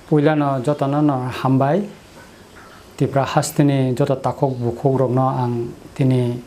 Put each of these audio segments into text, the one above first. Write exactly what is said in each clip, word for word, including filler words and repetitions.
Puilano jotono no hambai. Tipra hasteni joto takhuk bukhukrokno ang tini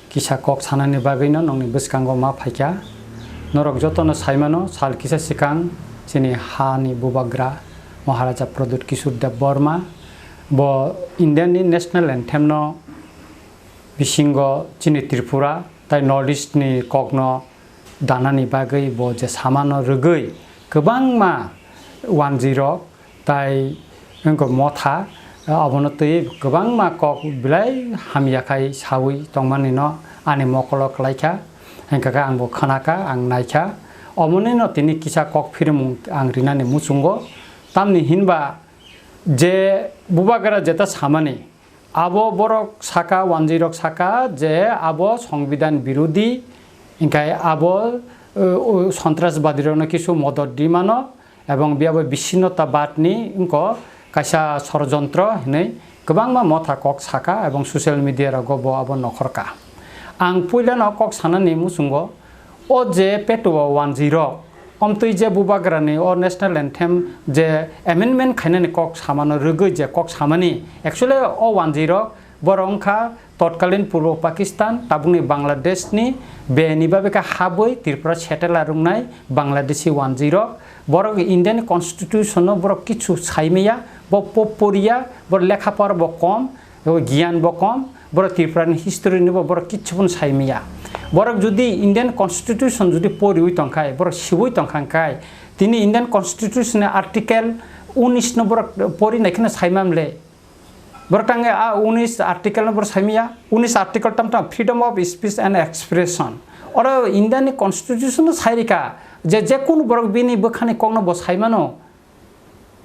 kisa kok sanani bagwino nokni bwskango ma phaikha. Norok jotono saimano, sal kisa swkang chini hani bubagra Maharaja Pradyut Kishore Debbarma bo Indiani national anthemno bisingo chini Tripura tai North East ni kokno danani bagwi bo je samano rwgwi kwbangma wanjwirok tai wngkha motha, abono twi kwbangma kok belai hamya khai sawi tongmani no ani mokolo kwlaikha, hwnkha khe ang bo khwnakha, ang naikha. Omoni no tini kisa kok phirimung ang rinani muchungo, tamni hinba je bubagra jeta samani, abo borok saka, wanjwirok saka je abo Songbidan birodhi, hinkhe abo, uh, uh, sontrasbadirokno kisu modot di mano, ebong biyabo bissinnotobadni wngkha kaisa sorojontro hinwi kwbangma motha kok saka ebong social media rogo bo abo nokhorka. Ang puilano kok sanani muchungo, o je petuo wanjwirok, omtwi je bubagrani o national anthem je amendment khainani kok samano rwgwi je kok samani, actually o wanjwirok borok wngkha totkalin Purbo Pakistan, tabukni Bangladeshni beni babe khe habwi Tripura settle rwngnai Bangladeshi wanjwirok. Borok Indian constitution no borok kichu saimaya, bo po-, poriya, borok lekha pora bo kom, giyan bo kom, borok Tripura ni history ni bo borok kichu phano saimaya. Borok jodi Indian constitution jodi poriwi tongkhai, borok siwi tongkha khai, tini Indian constitution ni article unis no borok pori naikheno saimamle. Borok tangwi a unis article no borok saimaya, unis article tam tam freedom of speech and expression. Oro India ni constitution no sairika je, je kunu borok bini bwkhani kokno bo saimano.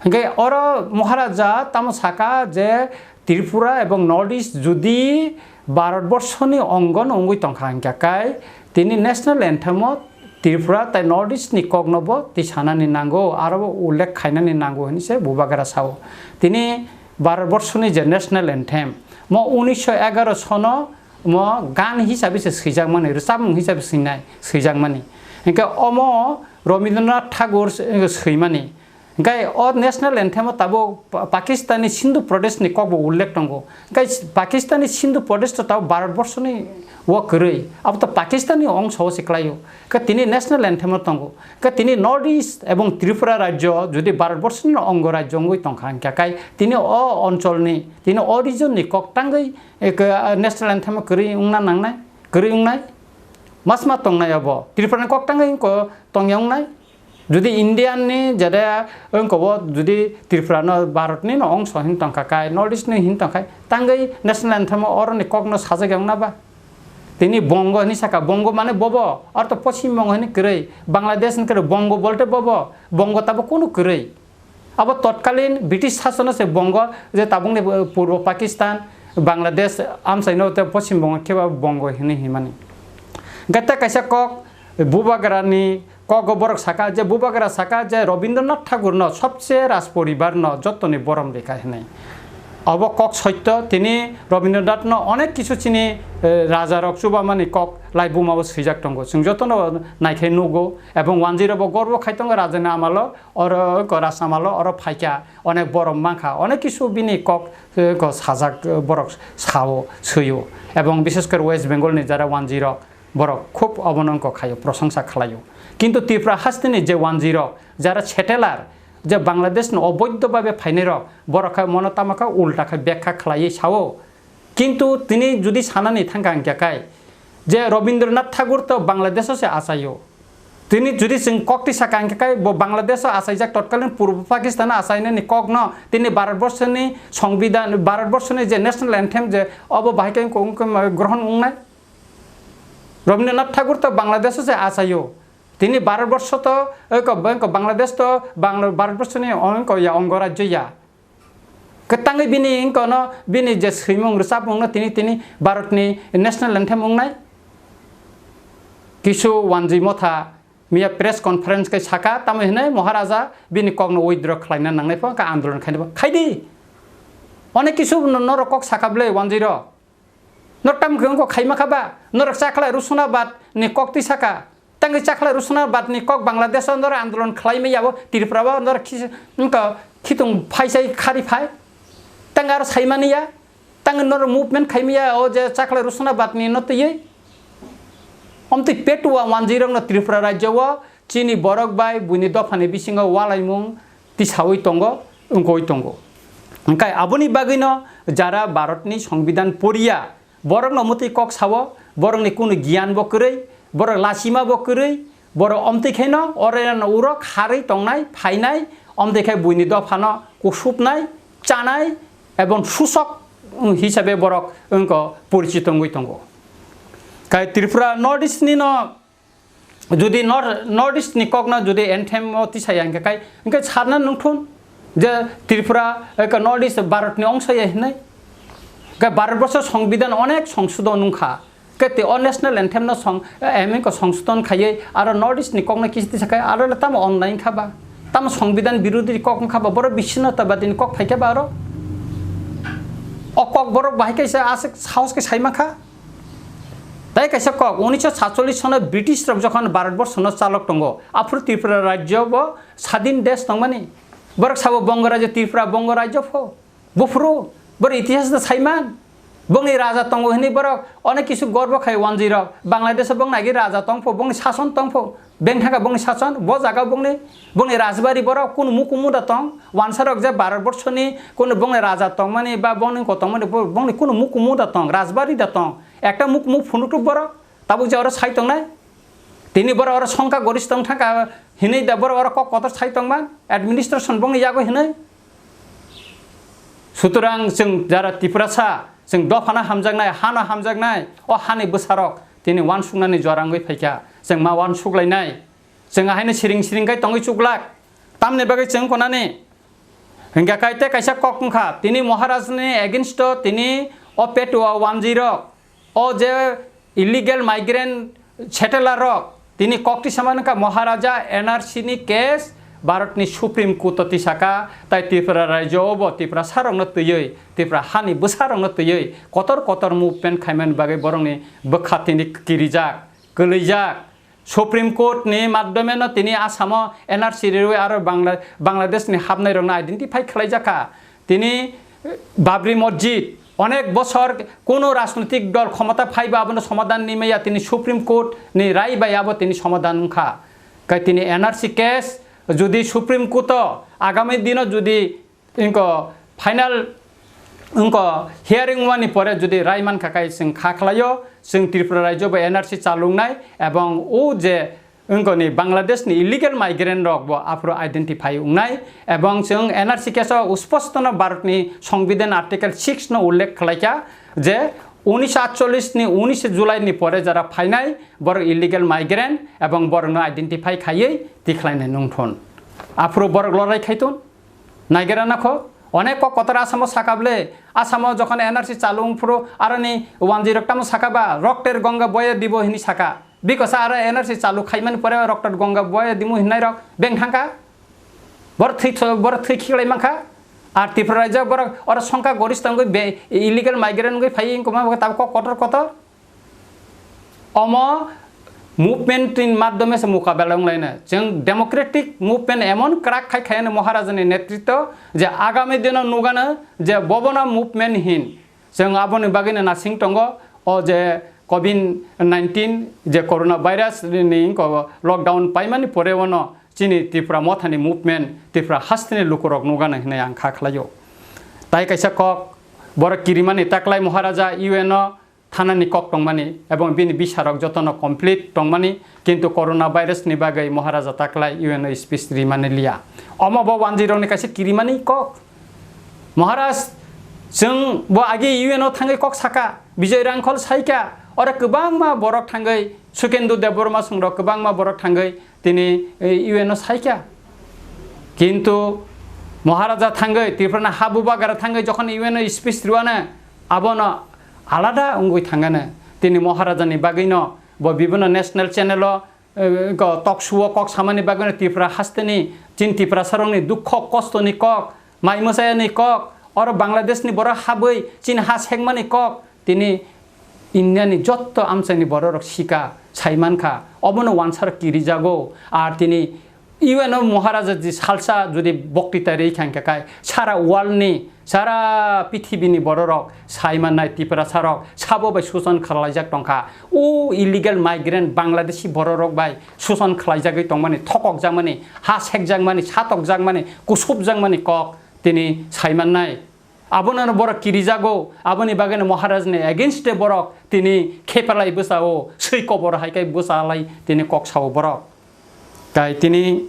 Hinkhe oro Maharaja tamo saka je Tripura ebong North East jodi Bharat borso ni ongo no wngwi tongkha hinkhe kai tini national anthem o Tripura tai North East ni kok no bo tisanani nango, aro bo ullekh khainani nango hinwi se bubagra sao. Tini Bharat borso ni je national anthem, mo unisho egaro sono mo gan hisabe se swijakmani, rwchapmung hisabe swinai, swijakmani. Hinkhe omo Rabindranath Tagore se, swimani. Hinkhe o national anthem o tabuk Pa-, Pakistani Sindhu Pradesh ni kok bo ullekh tongo. Hinkhe Pakistani Sindhu Pradesh to tabuk Bharat borso ni o kwrwi, abo to Pakistan ni ongso o se kwlaio. Khe tini national anthem o tongo. Khe tini North East ebong Tripura rajyo jodi Bharat borso ni ongo rajyo wngwi tongkha hinkhe kai tini o onchol ni, tini o region ni kok tangwi, eh, khe, ah, national anthem o kwrwi wngna nangnai, kwrwi wngnai? Masma tongnai abo. Tripura ni kok tangwi wngko tongya wngnai? Jodi Indian ni jede wngko bo jodi Tripura no Bharat ni no ongso hin tongkha kai, North East ni hin tongkha, tangwi national anthem o oro ni kok no sajak wngna ba? Tini Bongo hinwi saka, Bongo mane bobo, aro to Poschim Bongo hinwi kwrwi, Bangladesh hinwi kwrwi, Bongo bolte bobo, Bongo tabo kunu kwrwi. Abo totkalin British sasono se Bongo je tabukni, eh, Purbo Pakistan, Bangladesh amchaino te Poschim Bongo khe ba Bongo hinwi himani. Gata kaisa kok, bubagrani Kogo borok saka je, bubagra saka je Rabindranath Thakurno sobse Rajporibarno jotoni borom rikha hinwi. Obo kok soitto, tini Rabindranathno onek kisu chini, eh, rajarok chubamani kok laibumao swijak tongo. Chwng jotono naikhai nugo, ebong wanjwirobo gorbo khai tongo rajani amalo, oro ko raj amalo oro phaikha, onek borom mankha, onek kisu bini kok, eh, ko sajak, eh, borok sao, swio. Ebong bishes kore West Bengal ni jara wanjwirok, borok khub obono wngkha khaio, prosongsa khlaio. Kintu Tripura hasteni je wanjwirok, jara settler, je Bangladesh ni oboidho babe phainairok, borok khe mono tamo khe ulta khe bekha khlaiwi sao. Kintu tini jodi sanani thangkha hinkhe kai, je Rabindranath Thakur to Bangladesh o se achaio. Tini jodi chwng kok tisa kha hinkhe kai bo Bangladesh o achaijak, totkalin Purbo Pakistan o achainani kokno tini Bharat borso ni Songbidan, Bharat borso ni je national anthem je obo bahai khe wngkha, wngkha grohon wngnai. Rabindranath Thakur to Bangladesh o se achaio. Tini Bharat borso to, oi ko, oi ko Bangladesh to Bangla-, Bharat borso ni oi ko ya, ongo rajyo ya. Kwtangwi bini wngko no, bini je swimung rwchapmung no tini, tini Bharat ni national anthem wngnai. Kisu wanjwi motha miya press conference khe saka, tamo hinwi Maharaja bini kokno withdraw khlaina nangnai pho, khe andolon khaina pho. Khaidi. Onek kisu no-, norok kok saka bwle wanjwi rok. Norok tamo khe wngkha khaima kha ba? Norok chakhlai Rusuna Bhatt ni kok twi saka. Tangwi chakhlai rusuna badni kok Bangladesh o norok andolon khlai maya bo Tripura o norok khis-, wngkha khitung phai sai khari phai. Tang aro sai mani ya. Tang norok movement khai maya o je chakhlai rusuna badni no twiwi. Omtwi petu wa wanjwi rok no Tripura rajyo o chini borok bai buini dophani bisingo walaimung tisawi tongo, wngkoi tongo. Hingkai aboni bagwino jara Bharatni Songbidan poriya, borokno mwtwi kok sao, borokni kunu giyan bo kwrwi, borok lachima bo kwrwi, borok omtwi khaino oreno uro kharwi tongnai, phainai, omtwi khai buini dophano kusupnai, chanai, ebong susok, mm, hisabe borok wngko porichito wngwi tongo. Kai Tripura North East ni no Jodi Nor-, North East ni kok no jodi anthem o tisaya hingkhe kai, hingkhe sarna nungthun je Tripura, eh, ka North East Bharat ni ongsa ya hinwi. Hingkhe Bharat borso Songbidan onek songsodon nungkha. Hingkhe te o national anthem no song, eh, em ko songsodon khaiwi aro North East ni kok no kisi tisa khai aro le tamo online kha ba. Tamo Songbidan birodhi kok wngkha ba, borok bissinotobadi ni kok phai khe ba aro. O kok borok bahai kaisa aswk sahos khe sai mankha. Tai kaisa kok, unisho satchollish sono British rok jokhon Bharat borsho no chalok tongo, aphuru Tripura rajyo bo sadin desh tongmani. Borok sabo Bongo rajyo, Tripura Bongo rajyo pho. Buphuru, borok itihas da saiman. Bongni raja tongo hinwi borok onek kisu gorbo khai wanjwi rok. Bangladesh o bongni agi raja tongpho, bongni sason tongpho. Bengthaka bongni sason, bo jaga bongni, bongni rajbari borok kunu mukumu da tong. Wansa rok je Bharat borsho ni kunu bongni raja tongmani ba bongni ko tongmani bo-, bongni kunu mukumu da tong, rajbari da tong. Ekta muk muk phunuktuk borok, tabuk je oro sai tongnai. Tini borok oro songkha gorish tong thangkha hinwi da borok oro kok kotor sai tongma, administration bongni yago hinwi. Sutrang chwng jara Tiprasa, chwng dophano hamjaknai, hano hamjaknai, o hani bwsarok tini uansuknani jora wngwi phaikha. Chwng ma uansuklainai. Chwng ahaino siring siring khai tongwi chuklak. Tamni bagwi chwng konani. Hingkha kaite kaisa kok wngkha, tini Maharajni against o tini o petua wanjwi rok, o je illegal migrant settler rok, tini kok tisa man wngkha Maharaja N R C ni case Bharat ni Supreme Court o tisaka, tai Tripura rajyo o bo Tiprasa rok no twiwi, Tipra hani bwsa rok no twiwi kotor kotor movement khaimani bagwi borok ni bwkha tini kirijak, kwlwijak. Supreme Court ni madhyome no tini Assam o N R C riwi aro Bangla-, Bangladesh ni hapnai rok no identify khlai jakha. Tini, eh, Babri Masjid onek bosor kunu rajnoitik dol khomota phaiba abono somadhan ni maya tini Supreme Court ni rai bai abo tini somadhan wngkha. Kai tini N R C case jodi Supreme Court o agami dino jodi Wngkha final, wngkha hearing wngmani pore jodi rai mankha khai chwng kha khlaio, chwng Tripura rajyo bai N R C chalungnai ebong o je wngkha ni Bangladesh ni illegal migrant rok bo aphuru identify wngnai ebong chwng N R C case o usposto no Bharat ni Songbidan Article six no ullekh khlaikha je unisho atchollish ni unishe July ni pore jara phainai borok illegal migrant ebong borok no identify khaiwi tikhlainai nungthun. Aphuru borok lorai khaitun. Naigerana kho, onek kok kotor Asamo saka ble, Asamo jokhon N R C chalu wngphuru aroni wanjwi rok tamo saka ba, "Rokter Ganga boye dibo," hini saka. Bikosa aro N R C chalu khaimani pore Rokter Ganga boye dimu hinai rok beng thangkha. Bor thwi tho-, bor thwi khiklai mankha. Ar Tripura rajyo borok oro songkha gorish tongwi be illegal migrant wngwi phai wngkoma tabuk kok kotor kotor. Omo movement ni madhyome se mukabela wnglaino. Chwng democratic movement emon kwrak khai khaiyano Maharaja ni netritwo je agami dino nugano je bobono movement hin. Chwng aboni bagwino nasing tongo o je covid nineteen je corona virus ni ko lockdown paimani pore ono chini Tripura mothani movement Tripura hasteni lukurok nugano hinwi ang kha khlaio. Tai kaisa kok borok kirimani taklai Maharaja U N o thanani kok tongmani ebong bini bisarok jotono complete tongmani, kintu corona virus ni bagwi Maharaja taklai U N o speech rimani liya. Omo bo wanjwi rokni kaisa kirimani kok. Maharaj, chwng bo agi U N o thangwi kok saka, Bijoy Rangkhol saika, oro kwbangma borok thangwi Sukendu Debbarma songrok kwbangma borok thangwi tini, eh, U N o saika. Kintu Maharaja thangwi, Tripura ni ha bubagara thangwi jokhon U N o speech rwano, abono alada wngwi thangano. Tini Maharaja ni bagwino bo bibino national channel o, eh, ko talk show o kok samani bagwino Tripura hasteni, chini Tiprasa rokni dukho kosto ni kok, mai mwsaya ni kok, oro Bangladesh ni borok habwi chini ha sekmani kok, tini India ni jotto amchaini bororok sika, saimankha, obono wansarok kirijago. Ar tini U N o Maharaja ji salsa jodi boktita rwi kha hwnkhe kai sara world ni, sara pithibini bororok saimannai Tiprasarok sabo bai suson khwlaijak tongkha. O illegal migrant Bangladeshi bororok bai suson khwlaijagwi tongmani, thokokjakmani, ha sekjakmani, satokjakmani, kusupjakmani kok tini saimannai. Abono borok kirijago, aboni bagwino Maharajni against-e borok tini khepalai bwsao, swi kobor hai khe bwsalai tini kok sao borok. Tai tini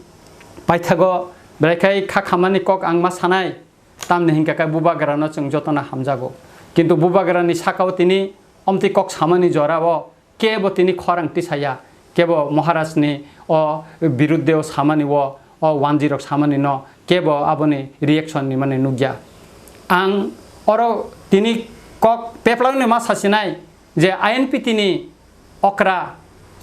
paithago belai khai kha khamani kok ang ma sanai, tamni hinkhe kai Bubagrano chwng jotono hamjago. Kintu Bubagrani sakao tini omtwi kok samani jorao kebo tini khorang tisaya, kebo Maharajni o biruddhe o samani o, o wanjirok samani no kebo aboni reaction ni mani nukya. Ang oro tini kok peplangni ma sasinai je I N P T ni okra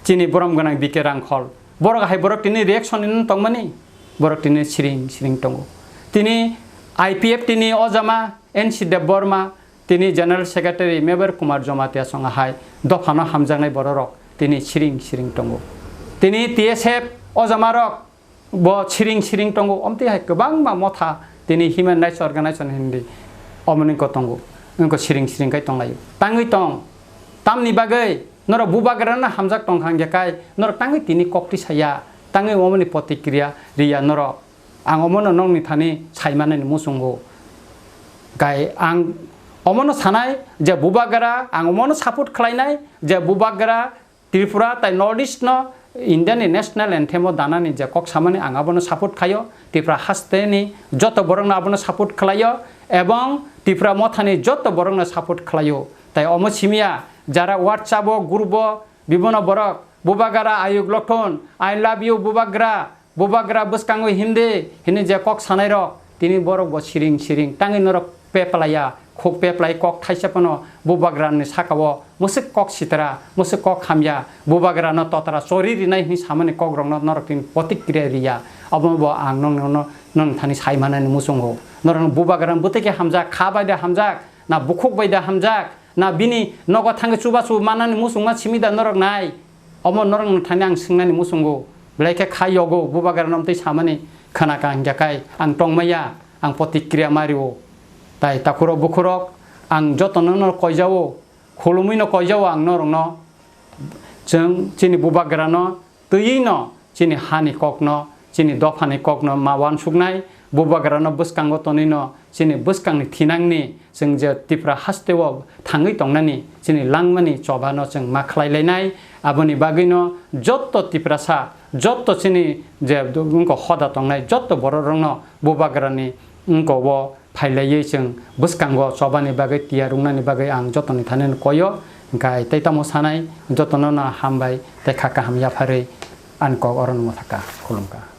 chini borom gwnang B K Rangkhol. Borok hai borok tini reaction ni tongmani, borok tini siring siring tongo. Tini I P F T ni ojama N C Debbarma, tini General Secretary Mebar Kumar Jamatia song hai dophano hamjaknai bororok tini siring siring tongo. Tini T S F ojamarok bo siring siring tongo, omtwi hai kwbangma motha tini Human Rights Organization hindi omoni ko tongo, wngko siring siring kai tonglaio. Tangwi tong, tamni bagwi norok Bubagrano hamjak tongkha hingya kai norok tangwi tini kokti saya, tangwi omoni protikriya riya norok. Ang omono nokni thani saimanani muchungo. Kai ang omono sanai je Bubagra, ang omono support khlainai je Bubagra Tripura tai North East no India ni national anthem o danani je kok samani ang abono support khlaio. Tripura haste ni joto borok no abono support khlaio ebong Tripura motha ni joto borok no support khlaio. Tai omo simiya jara WhatsApp o group o bibono borok Bubagra ayuk lothon, I love you Bubagra, Bubagra bwskango hindi hini je kok sanairok, tini borok bo siring siring tangwi norok peplaiya, khuk peplai kok thaisa phano Bubagrani sakao mwswk kok sitra, mwswk kok hamya, Bubagrano totra chori rinai hini samani kokrokno norok tini protikriya riya. Obono bo ang nokno, nokni thani saimanani muchungo. Norokno Bubagrano bwtwi khe hamjak, kha bai de hamjak, na bukhuk bai de hamjak, na bini nogo thangwi chubachu manani muchungma simi da norok nai? Omo norok thani ang swngnani muchungo, belai khe kha yogo Bubagrano omtwi samani khna ka hingya kai ang tongmaya, ang protikriya mario. Tai takhurok bukhurok ang jotono no koijao, khulumwi no koijao ang norokno. Chwng chini Bubagrano twiwi no chini hani kokno, chini dophani kokno ma uansuknai, Bubagrano bwskango tonwino chini bwskangni thinangni chwng je Tripura hasteo thangwi tongnani chini langmani chobano chwng ma khlai lainai. Aboni bagwino jotto Tiprasa, jotto chini je wngkha hoda tongnai jotto bororokno Bubagrani wngkha o phailaiwi chwng bwskango chobani bagwi tiyar wngnani bagwi ang jotoni thani koyo, hwnkhe tei tamo sanai jotono no hambai tei kha kaham yapharwi ani kok oro no mwthaka khulumkha.